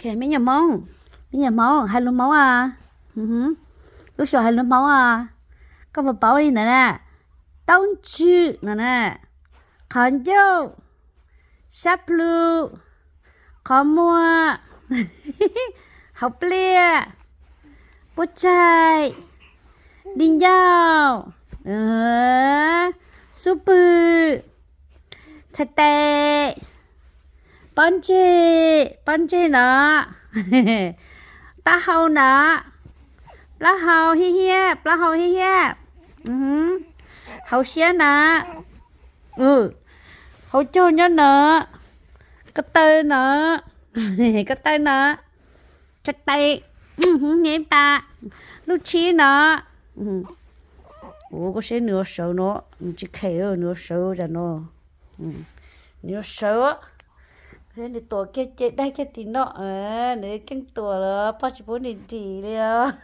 Me nyuam Hmoob, me nyuam Hmoob hais lus Hmoob a. Lub suab hais lus Hmoob a. Koj puas paub li ntawd na? Taub ntswg no na, qhov ncauj, sab plhu, qhov muag, hauv pliaj, puab tsaig, di ncauj, xub pwg, txhais tes, pob ntseg, pob ntseg no, taub hau no, plaub hau hiab hiab, plaub hau hiab hiab, hauv siab no, hauv caug nyob no, ko taw no, ko taw no, txhais tes, hniav pas, lub tshib no. Ua koj seb nws ua sawv no, nws tsis khem, nws ua sawv tas no, nws ua sawv. Nws tuam kiag ces daig kiag tim no, nws keej tuam los pog tsis pub nws dim li os.